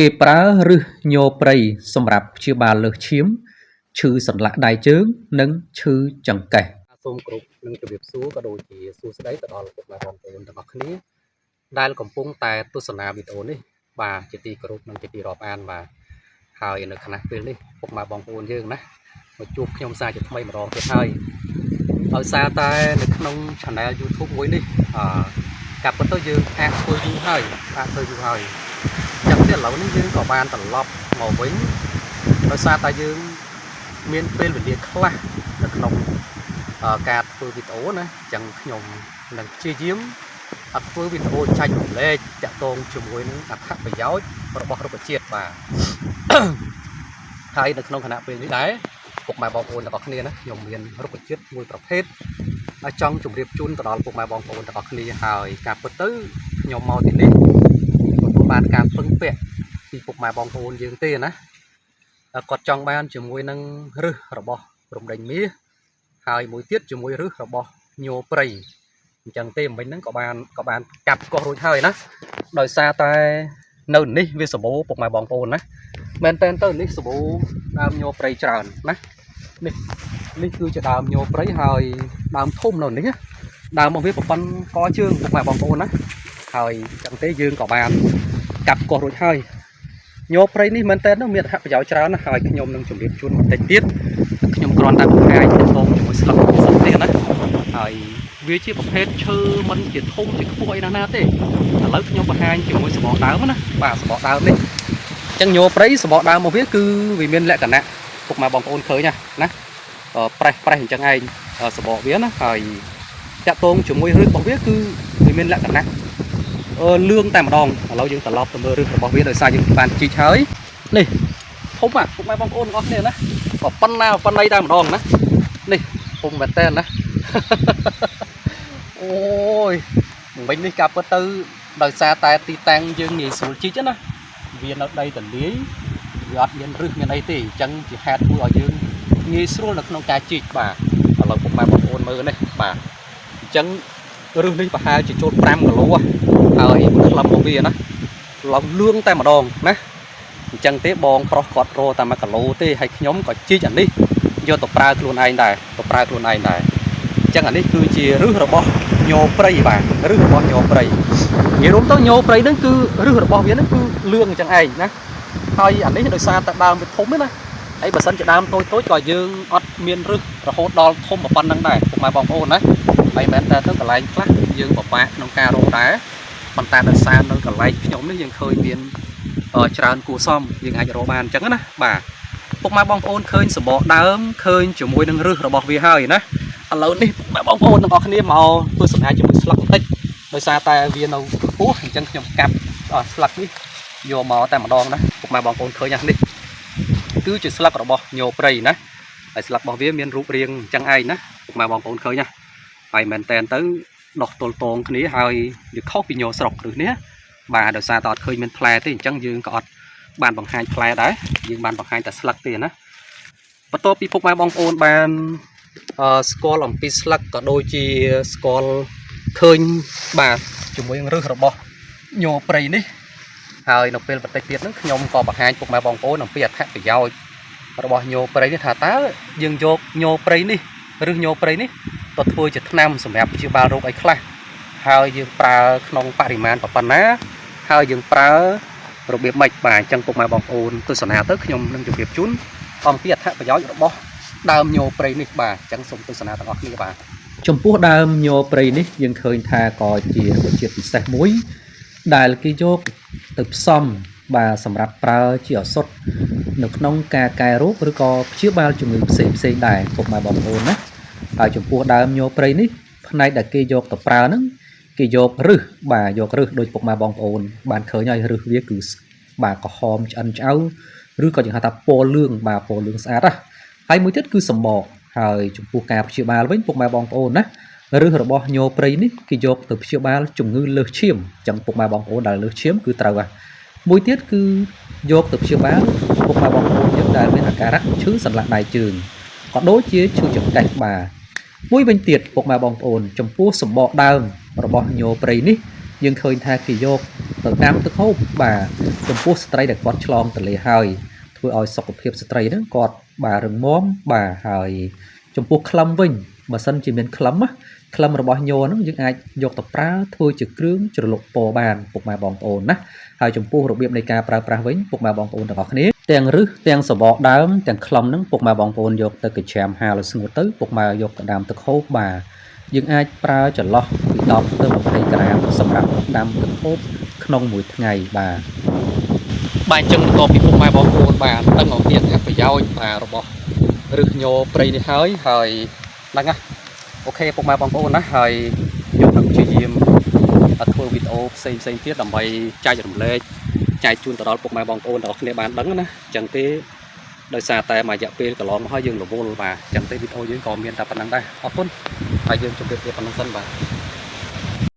គេប្រើឫសញព្រៃសម្រាប់ព្យាបាលលើសឈាម ឈឺសន្លាក់ដៃជើង និងឈឺចង្កេះសូមគោរពនិងជម្រាបសួរក៏ដូចជាសួស្តីទៅដល់ពុកម៉ែបងប្អូនទាំងអស់គ្នាដែលកំពុងតែទស្សនាវីដេអូនេះបាទជាទីគោរពនិងជាទីរាប់អានបាទហើយនៅខណៈពេលនេះពុកម៉ែបងប្អូនយើងណាមកជួបខ្ញុំសារជាថ្មីម្ដងទៀតហើយដោយសារតែនៅក្នុង Channel YouTube មួយនេះអឺកាប់ពិតទៅយើងអាចធ្វើយូរហើយអាចធ្វើយូរហើយចឹងទេឥឡូវនេះយើងក៏បានត្រឡប់មកវិញដោយសារតែយើងមានពេលវេលាខ្លះនៅក្នុងការធ្វើវីដេអូណាចឹងខ្ញុំនឹងព្យាយាមអត់ធ្វើវីដេអូចែករំលែកតាក់ទងជាមួយនឹងអត្ថប្រយោជន៍របស់រុក្ខជាតិបាទ ហើយនៅក្នុងខណៈពេលនេះដែរពុកម៉ែបងប្អូនទាំងអស់គ្នាណាខ្ញុំមានរុក្ខជាតិមួយប្រភេទហើយចង់ជម្រាបជូនទៅដល់ពុកម៉ែបងប្អូនទាំងអស់គ្នាហើយការពិតទៅខ្ញុំមកទីនេះទទួលបានការពឹងពាក់ពីពុកម៉ែបងប្អូនយើងទេណាគាត់ចង់បានជាមួយនឹងឫសរបស់រំដេញមាសហើយមួយទៀតជាមួយឫសរបស់ញព្រៃអញ្ចឹងទេមិញហ្នឹងក៏បានកាប់កោះរួចហើយណាដោយសារតែនៅនេះវាសម្បូរពុកម៉ែបងប្អូនណាមែនតើទៅនេះសម្បូរដើមញព្រៃច្រើនណានេះនេះគឺជាដើមញព្រៃហើយដើមធំនៅនេះណាដើមរបស់វាប្រព័ន្ធកជើងពុកម៉ែបងប្អូនណាហើយអញ្ចឹងទេយើងក៏បានកាប់កោះរួចហើយញព្រៃនេះមែនតើមានអត្ថប្រយោជន៍ច្រើនណាស់ហើយខ្ញុំនឹងជម្រាបជូនបន្តិចទៀតខ្ញុំគ្រាន់តែបង្ហាញទាក់ទងជាមួយស្លឹកសិនទេណាហើយវាជាប្រភេទឈើមិនជាធំជាខ្ពស់អីណាស់ណាទេឥឡូវខ្ញុំបង្ហាញជាមួយសបកដើមណាបាទសបកដើមនេះអញ្ចឹងញព្រៃសបកដើមរបស់វាគឺវាមានលក្ខណៈពុកម៉ែបងប្អូនឃើញណាណាប្រេះប្រេះអញ្ចឹងឯងសបកវាណាហើយតាក់ទងជាមួយឫសរបស់វាគឺវាមានលក្ខណៈលឿងតែម្ដងឥឡូវយើងត្រឡប់ទៅមើលឫសរបស់វាដោយសារយើងបានជីកហើយនេះធំពុកម៉ែបងប្អូនទាំងអស់គ្នាណាប៉ុណ្ណាប៉ុណ្ណីតែម្ដងណានេះធំមែនតើណា អូយមិញនេះការពិតទៅដោយសារតែទីតាំងយើងងាយស្រួលជីកណាវានៅដីទលាយវាអត់មានរឹសមានអីទេអញ្ចឹងជាហេតុធ្វើឲ្យយើងងាយស្រួលនៅក្នុងការជីកបាទឥឡូវពុកម៉ែបងប្អូនមើលនេះបាទអញ្ចឹងរឹសនេះប្រហែលជាចូល5គីឡូហើយក្លឹមរបស់វាណាឡើងលឿងតែម្ដងណាអញ្ចឹងទេបងប្រុសគាត់រតែ1គីឡូទេហើយខ្ញុំក៏ជីកអានេះយកទៅប្រើខ្លួនឯងដែរទៅប្រើខ្លួនឯងដែរអញ្ចឹងអានេះគឺជារឹសរបស់ញព្រៃបាទរឹសរបស់ញព្រៃនិយាយរួមទៅញព្រៃហ្នឹងគឺរឹសរបស់វាហ្នឹងគឺលឿងអញ្ចឹងឯងណាហើយអានេះដោយសារតែដើមវាធំទេណាហើយបើសិនជាដើមតូចតូចក៏យើងអត់មានរឹសរហូតដល់ធំប៉ុណ្្នឹងដែរពុកម៉ែបងប្អូនណាហើយមែនតើទៅកន្លែងខ្លះយើងពិបាកក្នុងការរកដែរប៉ុន្តែដោយសារនៅកន្លែងខ្ញុំនេះយើងឃើញមានច្រើនគួរសមយើងអាចរកបានអញ្ចឹងណាបាទពុកម៉ែបងប្អូនឃើញសបកដើមឃើញជាមួយនឹងរឹសរបស់វាហើយណាឥឡូវនេះពុកម៉ែបងប្អូនទាំងអស់គ្នាមកទស្សនាជាមួយស្លឹកបន្តិចដោយសារតែវានៅខ្ពស់អញ្ចឹងខ្ញុំកាប់ស្លឹកនេះយកមកតែម្ដងណាពុកម៉ែបងប្អូនឃើញណានេះគឺជាស្លឹករបស់ញព្រៃណាហើយស្លឹករបស់វាមានរូបរាងអញ្ចឹងឯងណាពុកម៉ែបងប្អូនឃើញណាហើយមែនតែនទៅដោះទល់តងគ្នាហើយវាខុសពីញស្រុកឬនេះបាទដោយសារតែអត់ឃើញមានផ្លែទេអញ្ចឹងយើងក៏អត់បានបង្ហាញផ្លែដែរយើងបានបង្ហាញតែស្លឹកទេណាបន្ទាប់ពីពុកម៉ែបងប្អូនបានស្គាល់អំពីស្លឹកក៏ដូចជាស្គាល់ឃើញបាទជាមួយនឹងឫសរបស់ញព្រៃនេះហើយនៅពេលបន្តិចទៀតហ្នឹងខ្ញុំក៏បង្ហាញពុកម៉ែបងប្អូនអំពីអត្ថប្រយោជន៍របស់ញព្រៃនេះថាតើយើងយកញព្រៃនេះឬញព្រៃនេះទៅធ្វើជាថ្នាំសម្រាប់ព្យាបាលរោគអីខ្លះហើយយើងប្រើក្នុងបរិមាណប៉ុណ្ណាហើយយើងប្រើរបៀបម៉េចបាទអញ្ចឹងពុកម៉ែបងប្អូនទស្សនាទៅខ្ញុំនឹងជម្រាបជូនអំពីអត្ថប្រយោជន៍របស់ដើមញព្រៃនេះបាទអញ្ចឹងសូមទស្សនាទាំងអស់គ្នាបាទចំពោះដើមញព្រៃនេះយើងឃើញថាក៏ជារុក្ខជាតិពិសេសមួយដែលគេយកទៅផ្សំបាទសម្រាប់ប្រើជាឱសថនៅក្នុងការកែរោគឬក៏ព្យាបាលជំងឺផ្សេងផ្សេងដែរពុកម៉ែបងប្អូនណាហើយចំពោះដើមញព្រៃនេះផ្នែកដែលគេយកទៅប្រើហ្នឹងគេយកឫសបាទយកឫសដោយពុកម៉ែបងប្អូនបានឃើញហើយឫសវាគឺបាទក្រហមឆ្អិនឆ្អៅឬក៏យើងហៅថាពណ៌លឿងបាទពណ៌លឿងស្អាតណាហើយមួយទៀតគឺសម្បកហើយចំពោះការព្យាបាលវិញពុកម៉ែបងប្អូនណាឫសរបស់ញព្រៃនេះគេយកទៅព្យាបាលជំងឺលើសឈាមអញ្ចឹងពុកម៉ែបងប្អូនដែលលើសឈាមគឺត្រូវហ่ะមួយទៀតគឺយកទៅព្យាបាលពុកម៉ែបងប្អូនយើងដែលមានអាការៈឈឺសន្លាក់ដៃជើងក៏ដូចជាឈឺចង្កេះបាទមួយវិញទៀតពុកម៉ែបងប្អូនចំពោះសម្បកដើមរបស់ញព្រៃនេះ យើងឃើញថាគេយកទៅដាំទឹកហូបបាទចំពោះស្ត្រីដែលគាត់ឆ្លងទន្លេហើយធ្វើឲ្យសុខភាពស្ត្រីហ្នឹងគាត់បាទរឹងមាំបាទហើយចំពោះក្លឹមវិញបើសិនជាមានក្លឹមណាក្លឹមរបស់ញ័រហ្នឹងយើងអាចយកទៅប្រើធ្វើជាគ្រឿងជ្រលក់ពណ៌បានពុកម៉ែបងប្អូនណាហើយចំពោះរបៀបនៃការប្រើប្រាស់វិញពុកម៉ែបងប្អូនទាំងអស់គ្នាទាំងរឹសទាំងសបកដើមទាំងក្លឹមហ្នឹងពុកម៉ែបងប្អូនយកទៅកញ្ច្រាមហាលឲ្យស្ងួតទៅពុកម៉ែយកទៅដាំទឹកហូបបាទយើងអាចប្រើចន្លោះពី10ទៅ20ក្រាមសម្រាប់ដាំទឹកហូបក្នុងមួយថ្ងៃបាទបាទអញ្ចឹងបន្ទាប់ពីពុកម៉ែបងប្អូនបាទដឹងអំពីអត្ថប្រយោជន៍បាទរបស់រឹសញ័រព្រៃនេះហើយហើយហ្នឹងណា OK ពុកម៉ែបងប្អូនណាហើយខ្ញុំនឹងព្យាយាមធ្វើវីដេអូផ្សេងផ្សេងទៀតដើម្បីចែករំលែកចែកជូនទៅដល់ពុកម៉ែបងប្អូនទាំងអស់គ្នាបានដឹងណាអញ្ចឹងទេដោយសារតែមួយរយៈពេលកន្លងមកហើយយើងរវល់បាទអញ្ចឹងទេវីដេអូយើងក៏មានតែប៉ុណ្្នឹងដែរអរគុណហើយយើងជម្រាបលាប៉ុណ្្នឹងសិនបាទ។